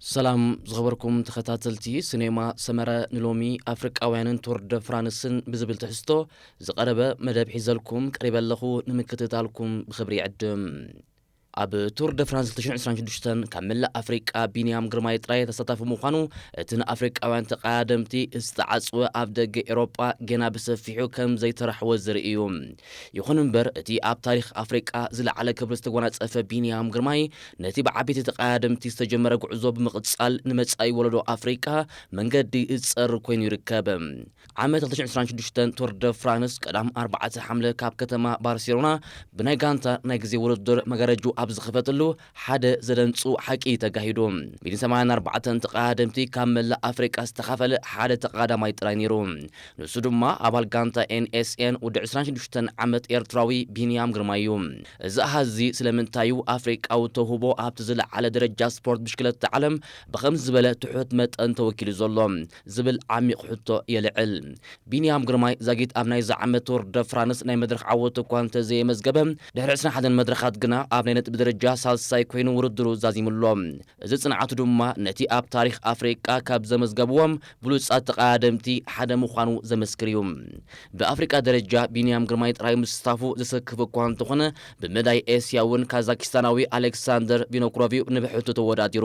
ሰላም ዝኸበርኩም ተኸታተልቲ ሲኔማ ሰመረ፣ ንሎሚ ኣፍሪቃውያንን ቱር ደ ፍራንስን ብዝብል ትሕዝቶ ዝቐረበ መደብ ሒዘልኩም ቀሪበ ኣለኹ። ንምክትታልኩም ብኽብሪ ይዕድም። ኣብ ቱር ደ ፍራንስ ክልተ ሽሕን ዕስራን ሽዱሽተን ካብ መላእ ኣፍሪቃ ቢንያም ግርማይ ጥራይ ተሳታፊ ምዃኑ፣ እቲ ንኣፍሪቃውያን ተቐዳደምቲ ዝተዓጽወ ኣብ ደገ ኤውሮጳ ገና ብሰፊሑ ከም ዘይተራሕወ ዘርኢ እዩ። ይኹን እምበር፣ እቲ ኣብ ታሪኽ ኣፍሪቃ ዝለዓለ ክብሪ ዝተጎናጸፈ ቢንያም ግርማይ፣ ነቲ ብዓበይቲ ተቐዳደምቲ ዝተጀመረ ጉዕዞ ብምቕጻል፣ ንመጻኢ ወለዶ ኣፍሪቃ መንገዲ ዝጸርግ ኮይኑ ይርከብ። ዓመት ክልተ ሽሕን ዕስራን ሽዱሽተን ቱር ደ ፍራንስ፣ ቀዳም ኣርባዕተ ሓምለ ካብ ከተማ ባርሴሎና ብናይ ጋንታ ናይ ግዜ ውድድር መጋረጅኡ ኣብ ዝኸፈተሉ፣ ሓደ ዘደንጹ ሓቂ ተጋሂዱ። ሚእትን ሰማንያን ኣርባዕተን ተቐዳደምቲ ካብ መላእ ኣፍሪቃ ዝተኻፈለ ሓደ ተቐዳዳማይ ጥራይ ነይሩ። ንሱ ድማ ኣባል ጋንታ ኤን ኤስ ኤን፣ ወዲ ዕስራን ሽዱሽተን ዓመት ኤርትራዊ ቢንያም ግርማይ እዩ። እዚ ኣሃዚ ስለምንታይ እዩ ኣፍሪቃዊ ተውህቦ ኣብቲ ዝለዓለ ደረጃ ስፖርት ብሽክለታ ዓለም ብኸም ዝበለ ትሑት መጠን ተወኪሉ ዘሎ ዝብል ዓሚቕ ሕቶ የልዕል። ቢንያም ግርማይ ዛጊት ኣብ ናይዚ ዓመት ቱር ደ ፍራንስ ናይ መድረኽ ዓወት እኳ እንተዘየመዝገበ፣ ድሕሪ ዕስራን ሓደን መድረኻት ግና ኣብ ናይ ነጥቢ ደረጃ ሳልሳይ ኮይኑ ውድድሩ ዛዚሙ ኣሎ። እዚ ጽንዓቱ ድማ ነቲ ኣብ ታሪኽ ኣፍሪቃ ካብ ዘመዝገብዎም ብሉጻት ተቐዳደምቲ ሓደ ምዃኑ ዘመስክር እዩ። ብኣፍሪቃ ደረጃ ቢንያም ግርማይ ጥራይ ምስታፉ ዘሰክፍ እኳ እንተኾነ፣ ብመዳይ ኤስያ እውን ካዛኪስታናዊ ኣሌክሳንደር ቪኖክሮቪ ንብሕቱ ተወዳዲሩ።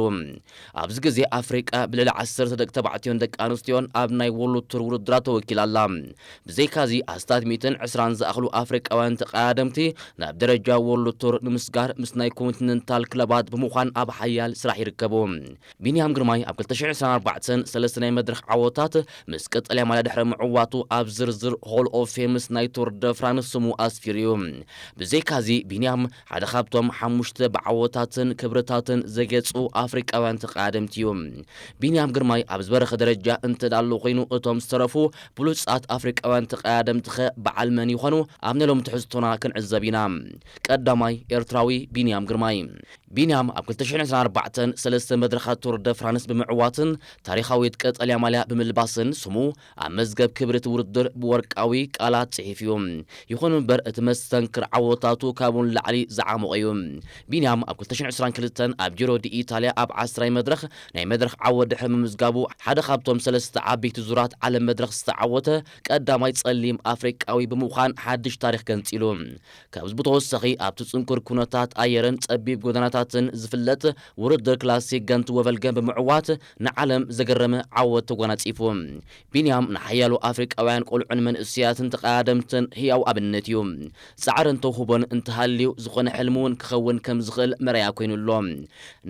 ኣብዚ ግዜ ኣፍሪቃ ብልዕሊ ዓሰርተ ደቂ ተባዕትዮን ደቂ ኣንስትዮን ኣብ ናይ ወርልድ ቱር ውድድራት ተወኪላ ኣላ። ብዘይካዚ ኣስታት ሚእትን ዕስራን ዝኣኽሉ ኣፍሪቃውያን ተቐዳደምቲ ናብ ደረጃ ወርልድ ቱር ንምስጋር ምስ ናይ ኮንቲነንታል ክለባት ብምዃን ኣብ ሓያል ስራሕ ይርከቡ። ቢንያም ግርማይ ኣብ ክልተ ሽሕን ዕስራን ኣርባዕተን ሰለስተ ናይ መድረኽ ዓወታት ምስ ቀጠልያ ማልያ ድሕሪ ምዕዋቱ ኣብ ዝርዝር ሆል ኦፍ ፌምስ ናይ ቱር ደ ፍራንስ ስሙ ኣስፊሩ እዩ። ብዘይካዚ ቢንያም ሓደ ካብቶም ሓሙሽተ ብዓወታትን ክብርታትን ዘጌጹ ኣፍሪቃውያን ተቐዳደምቲ እዩ። ቢንያም ግርማይ ኣብ ዝበረኸ ደረጃ እንተ ኣሎ ኮይኑ፣ እቶም ዝተረፉ ብሉጻት ኣፍሪቃውያን ተቐዳደምቲ ኸ በዓል መን ይኾኑ? ኣብ ናይ ሎሚ ትሕዝቶና ክንዕዘብ ኢና። ቀዳማይ ኤርትራዊ ቢንያም ግርማይ። ቢንያም ኣብ ክልተ ሽሕን ዕስራን ኣርባዕተን ሰለስተ መድረኻት ቱር ደ ፍራንስ ብምዕዋትን ታሪኻዊት ቀጠልያ ማልያ ብምልባስን ስሙ ኣብ መዝገብ ክብሪ እቲ ውድድር ብወርቃዊ ቃላት ጽሒፉ እዩ። ይኹን እምበር፣ እቲ መስተንክር ዓወታቱ ካብኡ ንላዕሊ ዝዓሞቐ እዩ። ቢንያም ኣብ ክልተ ሽሕን ዕስራን ክልተን ኣብ ጂሮ ዲ ኢታልያ ኣብ ዓስራይ መድረኽ ናይ መድረኽ ዓወት ድሕሪ ምምዝጋቡ፣ ሓደ ካብቶም ሰለስተ ዓበይቲ ዙራት ዓለም መድረኽ ዝተዓወተ ቀዳማይ ጸሊም ኣፍሪቃዊ ብምዃን ሓድሽ ታሪኽ ገንጺሉ። ካብዚ ብተወሳኺ፣ ኣብቲ ጽንኩር ኩነታት ኣየርን ጸቢብ ጎደናታትን ዝፍለጥ ውድድር ክላሲክ ገንት ወቨልገን ብምዕዋት ንዓለም ዘገረመ ዓወት ተጎናጺፉ። ቢንያም ንሓያሎ ኣፍሪቃውያን ቆልዑን መንእሰያትን ተቐዳደምትን ህያው ኣብነት እዩ። ጻዕርን ተውህቦን እንተሃልዩ፣ ዝኾነ ሕልሚ እውን ክኸውን ከም ዝኽእል መርኣያ ኮይኑ ኣሎ።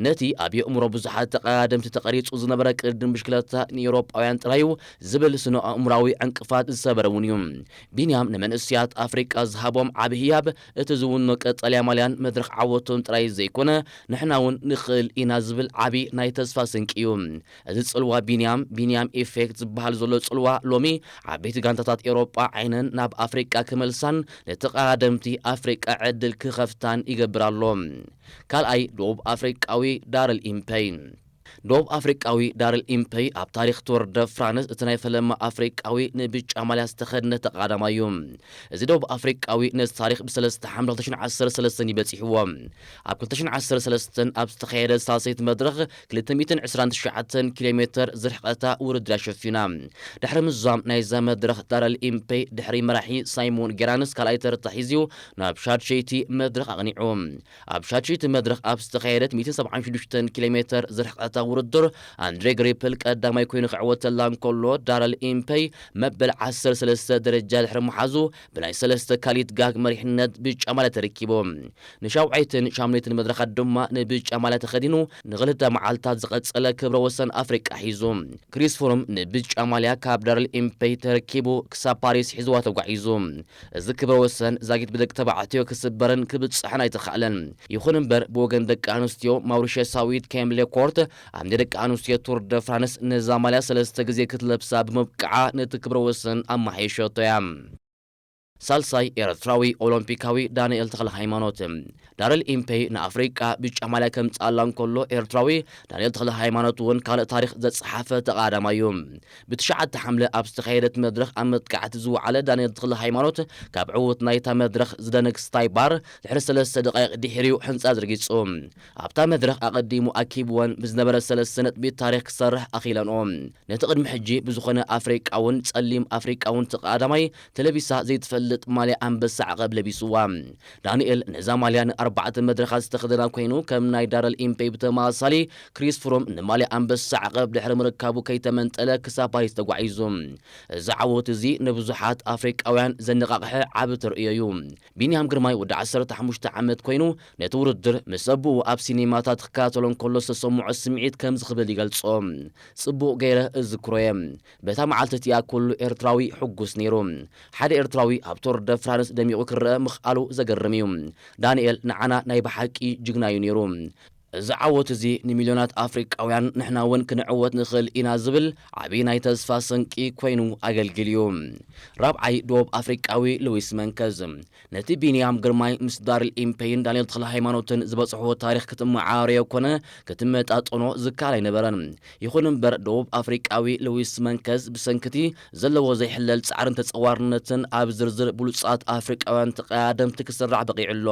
ነቲ ኣብ የእምሮ ብዙሓት ተቐዳደምቲ ተቐሪጹ ዝነበረ ቅድድም ብሽክለታ ንኤውሮጳውያን ጥራይ እዩ ዝብል ስነ ኣእምራዊ ዕንቅፋት ዝሰበረ እውን እዩ። ቢንያም ንመንእሰያት ኣፍሪቃ ዝሃቦም ዓቢ ህያብ፣ እቲ ዝውኖ ቀጠልያ ማልያን መድረኽ ዓወቱን ጥራይ ዘይኮነ፣ ንሕና እውን ንኽእል ኢና ዝብል ዓቢ ናይ ተስፋ ስንቂ እዩ። እዚ ጽልዋ ቢንያም፣ ቢንያም ኢፌክት ዝበሃል ዘሎ ጽልዋ፣ ሎሚ ዓበይቲ ጋንታታት ኤውሮጳ ዓይነን ናብ ኣፍሪቃ ክመልሳን ንተቐዳደምቲ ኣፍሪቃ ዕድል ክኸፍታን ይገብር ኣሎ። ካልኣይ፣ ደቡብ ኣፍሪቃዊ ዳርል ኢምፐይ። ደቡብ ኣፍሪቃዊ ዳርል ኢምፐይ ኣብ ታሪኽ ቱር ደ ፍራንስ እቲ ናይ ፈለማ ኣፍሪቃዊ ንብጫ ማልያ ዝተኸድነ ተቐዳዳማይ እዩ። እዚ ደቡብ ኣፍሪቃዊ ነዚ ታሪኽ ብሰለስተ ሓምለ ክልተ ሽሕን ዓሰርተ ሰለስተን እዩ በጺሕዎ። ኣብ ክልተ ሽሕን ዓሰርተ ሰለስተን ኣብ ዝተኻየደ ሳልሰይቲ መድረኽ ክልተ ሚእትን ዕስራን ትሽዓተን ኪሎ ሜተር ዝርሕቐታ ውድድር ኣሸፊና። ድሕሪ ምዝዛም ናይዛ መድረኽ፣ ዳርል ኢምፔይ ድሕሪ መራሒ ሳይሞን ጌራንስ ካልኣይ ተርታ ሒዙ ናብ ሻድሸይቲ መድረኽ ኣቕኒዑ። ኣብ ሻድሸይቲ መድረኽ ኣብ ዝተኻየደት ሚእትን ሰብዓን ሽዱሽተን ኪሎ ሜተር ዝርሕቐታ ውድድር፣ ኣንድሬ ግሪፕል ቀዳማይ ኮይኑ ክዕወተላ እንከሎ፣ ዳርል ኢምፔይ መበል ዓሰርተ ሰለስተ ደረጃ ድሕሪ ምሓዙ፣ ብናይ ሰለስተ ካሊት ጋግ መሪሕነት ብጫ ማልያ ተረኪቡ። ንሻውዓይትን ሻምነይትን መድረኻት ድማ ንብጫ ማልያ ተኸዲኑ ንኽልተ መዓልታት ዝቐጸለ ክብረ ወሰን ኣፍሪቃ ሒዙ። ክሪስ ፍሩም ንብጫ ማልያ ካብ ዳርል ኢምፔይ ተረኪቡ ክሳብ ፓሪስ ሒዝዋ ተጓዒዙ። እዚ ክብረ ወሰን ዛጊት ብደቂ ተባዕትዮ ክስበርን ክብጻሕን ኣይተኻእለን። ይኹን እምበር፣ ብወገን ደቂ ኣንስትዮ፣ ማውሪሸሳዊት ኬምብሌ ኮርት ኣብ ናይ ደቂ ኣንስትዮ ቱር ደ ፍራንስ ነዛ ማልያ ሰለስተ ግዜ ክትለብሳ ብምብቃዓ ነቲ ክብረ ወሰን ኣመሓየሸቶ እያ። ሳልሳይ ኤርትራዊ ኦሎምፒካዊ ዳንኤል ተኽለ ሃይማኖት። ዳርል ኢምፔይ ንኣፍሪቃ ብጫ ማልያ ከምጽኣላ እንከሎ፣ ኤርትራዊ ዳንኤል ተኽለ ሃይማኖት እውን ካልእ ታሪኽ ዘጸሓፈ ተቓዳማይ እዩ። ብትሽዓተ ሓምለ ኣብ ዝተኻየደት መድረኽ ኣብ መጥቃዕቲ ዝወዓለ ዳንኤል ተኽለ ሃይማኖት፣ ካብ ዕዉት ናይታ መድረኽ ዝደነግ ስታይ ባር ድሕሪ ሰለስተ ደቃይቕ ድሕሪኡ ሕንጻ ዝርጊጹ። ኣብታ መድረኽ ኣቐዲሙ ኣኪብወን ብዝነበረ ሰለስተ ነጥቢ ታሪኽ ክሰርሕ ኣኽኢለንኦ። ነቲ ቅድሚ ሕጂ ብዝኾነ ኣፍሪቃውን ጸሊም ኣፍሪቃውን ተቓዳማይ ተለቢሳ ዘይትፈልጥ ማልያ ኣንበሳ ዓቐብ ለቢስዋ። ዳንኤል ነዛ ማልያ ንኣርባዕተ መድረኻት ዝተኸደና ኮይኑ፣ ከም ናይ ዳረል ኢምፔይ ብተመሳሳሊ ክሪስ ፍሩም ንማልያ ኣንበሳ ዓቐብ ድሕሪ ምርካቡ ከይተመንጠለ ክሳብ ፓሪስ ተጓዒዙ። እዚ ዓወት እዚ ንብዙሓት ኣፍሪቃውያን ዘነቓቕሐ ዓቢ ተርእዮ እዩ። ቢንያም ግርማይ ወዲ ዓሰርተ ሓሙሽተ ዓመት ኮይኑ፣ ነቲ ውድድር ምስ ኣቦኡ ኣብ ሲኔማታት ክከታተሎ እንከሎ ዝተሰምዖ ስምዒት ከምዚ ክብል ይገልጾ። "ጽቡቕ ገይረ እዝክሮ እየ። በታ መዓልቲ እቲኣ ኩሉ ኤርትራዊ ሕጉስ ነይሩ። ሓደ ኤርትራዊ ኣብ ቶር ደ ፍራንስ ደሚቑ ክረአ ምኽኣሉ ዘገርም እዩ። ዳንኤል ንዓና ናይ ብሓቂ ጅግና እዩ ነይሩ። እዚ ዓወት እዚ ንሚልዮናት ኣፍሪቃውያን ንሕና እውን ክንዕወት ንኽእል ኢና ዝብል ዓቢ ናይ ተስፋ ስንቂ ኮይኑ ኣገልጊሉ እዩ።" ራብዓይ ደቡብ ኣፍሪቃዊ ሉዊስ መንከዝ። ነቲ ቢንያም ግርማይ ምስ ዳርል ኢምፔይን ዳንኤል ተኽለ ሃይማኖትን ዝበጽሕዎ ታሪኽ ክትመዓረዮ ኮነ ክትመጣጠኖ ዝከኣል ኣይነበረን። ይኹን እምበር፣ ደቡብ ኣፍሪቃዊ ሉዊስ መንከዝ ብሰንክቲ ዘለዎ ዘይሕለል ጻዕርን ተጸዋርነትን ኣብ ዝርዝር ብሉጻት ኣፍሪቃውያን ተቐዳደምቲ ክስራዕ በቒዑ ኣሎ።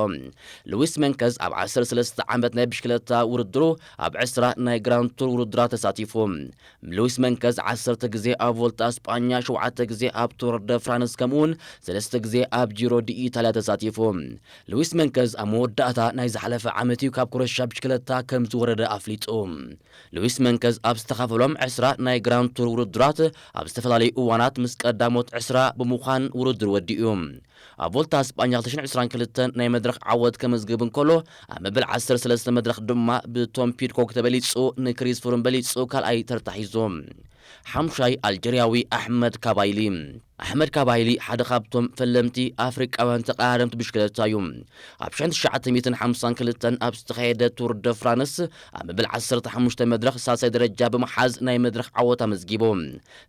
ሉዊስ መንከዝ ኣብ ዓሰርተ ሰለስተ ዓመት ናይ ብሽክለታ ውድድሩ ኣብ ዕስራ ናይ ግራንድ ቱር ውድድራት ተሳቲፉ። ሉዊስ መንከዝ ዓሰርተ ግዜ ኣብ ቮልታ ስጳኛ፣ ሸውዓተ ግዜ ኣብ ቱር ደ ፍራንስ፣ ከምኡውን ሰለስተ ግዜ ኣብ ጂሮ ዲ ኢታልያ ተሳቲፉ። ሉዊስ መንከዝ ኣብ መወዳእታ ናይ ዝሓለፈ ዓመት እዩ ካብ ኩረሻ ብሽክለታ ከም ዝወረደ ኣፍሊጡ። ሉዊስ መንከዝ ኣብ ዝተኻፈሎም ዕስራ ናይ ግራንድ ቱር ውድድራት ኣብ ዝተፈላለዩ እዋናት ምስ ቀዳሞት ዕስራ ብምዃን ውድድር ወዲኡ። ኣብ ቮልታ ስጳኛ ክልተ ሽሕን ዕስራን ክልተን ናይ መድረኽ ዓወት ከመዝግብ እንከሎ፣ ኣብ መበል ዓሰርተ ሰለስተ መድረኽ ድማ ብቶም ፒድኮክ ተበሊጹ፣ ንክሪስ ፍሩም በሊጹ ካልኣይ ተርታ ሒዙ። ሓምሻይ ኣልጀርያዊ ኣሕመድ ካባይሊ። ኣሕመድ ካባይሊ ሓደ ካብቶም ፈለምቲ ኣፍሪቃውያን ተቐዳደምቲ ብሽክለታ እዩ። ኣብ ሽሕን ትሽዓተ ሚእትን ሓምሳን ክልተን ኣብ ዝተኻየደ ቱር ደ ፍራንስ ኣብ መበል ዓሰርተ ሓሙሽተ መድረኽ ሳልሳይ ደረጃ ብምሓዝ ናይ መድረኽ ዓወት ኣመዝጊቡ።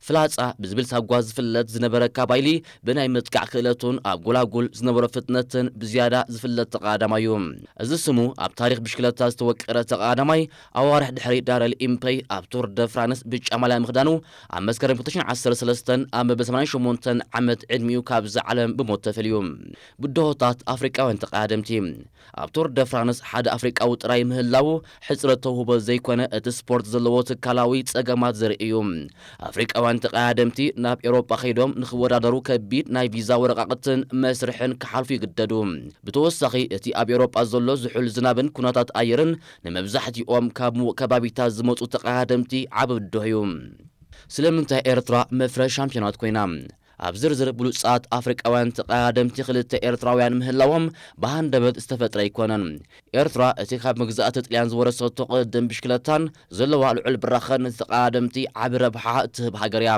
ፍላጻ ብዝብል ሳጓ ዝፍለጥ ዝነበረ ካባይሊ ብናይ ምጥቃዕ ክእለቱን ኣብ ጎላጉል ዝነበሮ ፍጥነትን ብዝያዳ ዝፍለጥ ተቐዳዳማይ እዩ። እዚ ስሙ ኣብ ታሪኽ ብሽክለታ ዝተወቀረ ተቐዳዳማይ ኣዋርሕ ድሕሪ ዳረል ኢምፐይ ኣብ ቱር ደ ፍራንስ ብጫ ማልያ ምኽዳኑ ኣብ መስከረም ክልተ ሽሕን ዓሰርተ ሰለስተን ኣብ መበል ሰማንያን ሸሞንተን ዓመት ዕድሚኡ ካብዛ ዓለም ብሞት ተፈልዩ። ብድሆታት ኣፍሪቃውያን ተቐዳደምቲ። ኣብ ቱር ደ ፍራንስ ሓደ ኣፍሪቃዊ ጥራይ ምህላዉ ሕጽረት ተውህቦ ዘይኮነ፣ እቲ ስፖርት ዘለዎ ትካላዊ ጸገማት ዘርኢ እዩ። ኣፍሪቃውያን ተቐዳደምቲ ናብ ኤውሮጳ ከይዶም ንኽወዳደሩ ከቢድ ናይ ቪዛ ወረቓቕትን መስርሕን ክሓልፉ ይግደዱ። ብተወሳኺ፣ እቲ ኣብ ኤውሮጳ ዘሎ ዝሑል ዝናብን ኩነታት ኣየርን ንመብዛሕትኦም ካብ ምዉቕ ከባቢታት ዝመጹ ተቐዳደምቲ ዓቢ ብድሆ እዩ። ስለምንታይ ኤርትራ መፍረ ሻምፒዮናት ኮይና? ኣብ ዝርዝር ብሉጻት ኣፍሪቃውያን ተቐዳደምቲ ክልተ ኤርትራውያን ምህላዎም ብሃንደበት ዝተፈጥረ ኣይኮነን። ኤርትራ እቲ ካብ መግዛእቲ ጥልያን ዝወረሰቶ ቅድድም ብሽክለታን ዘለዋ ልዑል ብራኸን ንተቐዳደምቲ ዓቢ ረብሓ እትህብ ሃገር እያ።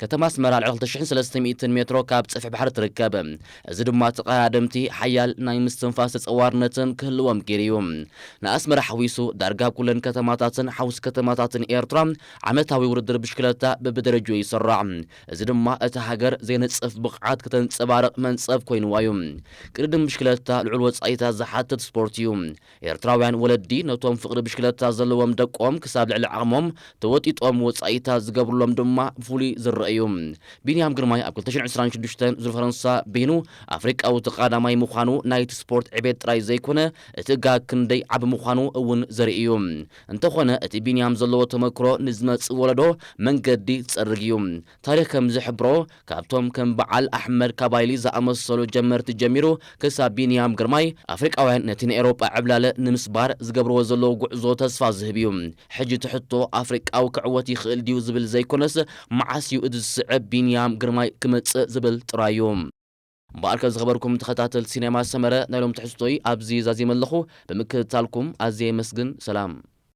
ከተማ ኣስመራ ልዕሊ ክልተ ሽሕን ሰለስተ ሚእትን ሜትሮ ካብ ጸፍሒ ባሕሪ ትርከብ። እዚ ድማ ተቐዳደምቲ ሓያል ናይ ምስትንፋስ ተጸዋርነትን ክህልዎም ገይሩ እዩ። ንኣስመራ ሓዊሱ ዳርጋ ኩለን ከተማታትን ሓውሲ ከተማታትን ኤርትራ ዓመታዊ ውድድር ብሽክለታ በብደረጃኡ ይስራዕ። እዚ ድማ እታ ሃገር ዘይነጽፍ ብቕዓት ከተንጸባርቕ መንጸፍ ኮይንዋ እዩ። ቅድድም ብሽክለታ ልዑል ወጻኢታት ዝሓትት ስፖርት እዩ። ኤርትራውያን ወለዲ ነቶም ፍቕሪ ብሽክለታ ዘለዎም ደቆም ክሳብ ልዕሊ ዓቕሞም ተወጢጦም ወጻኢታት ዝገብርሎም ድማ ብፍሉይ ዝረአ እዩ። ቢንያም ግርማይ ኣብ ክልተ ሽሕን ዕስራን ሽዱሽተን ዙር ፈረንሳ በይኑ ኣፍሪቃዊ ተቐዳማይ ምዃኑ ናይቲ ስፖርት ዕቤት ጥራይ ዘይኮነ፣ እቲ ጋግ ክንደይ ዓቢ ምዃኑ እውን ዘርኢ እዩ። እንተኾነ፣ እቲ ቢንያም ዘለዎ ተመክሮ ንዝመጽእ ወለዶ መንገዲ ዝጸርግ እዩ። ታሪኽ ከም ዝሕብሮ፣ ካብቶም ከም በዓል ኣሕመድ ካባይሊ ዝኣመሰሉ ጀመርቲ ጀሚሩ ክሳብ ቢንያም ግርማይ፣ ኣፍሪቃውያን ነቲ ናይ ኤውሮጳ ዕብላለ ንምስባር ዝገብርዎ ዘለዉ ጉዕዞ ተስፋ ዝህብ እዩ። ሕጂ እቲ ሕቶ ኣፍሪቃዊ ክዕወት ይኽእል ድዩ ዝብል ዘይኮነስ፣ መዓስ እዩ እዚ ዝስዕብ ቢንያም ግርማይ ክመጽእ ዝብል ጥራይ እዩ። እምበኣርከ ዝኸበርኩም ተኸታተልቲ ሲኔማ ሰመረ፣ ናይ ሎም ትሕዝቶይ ኣብዚ ዛዚመ ኣለኹ። ብምክትታልኩም ኣዝየ የመስግን። ሰላም።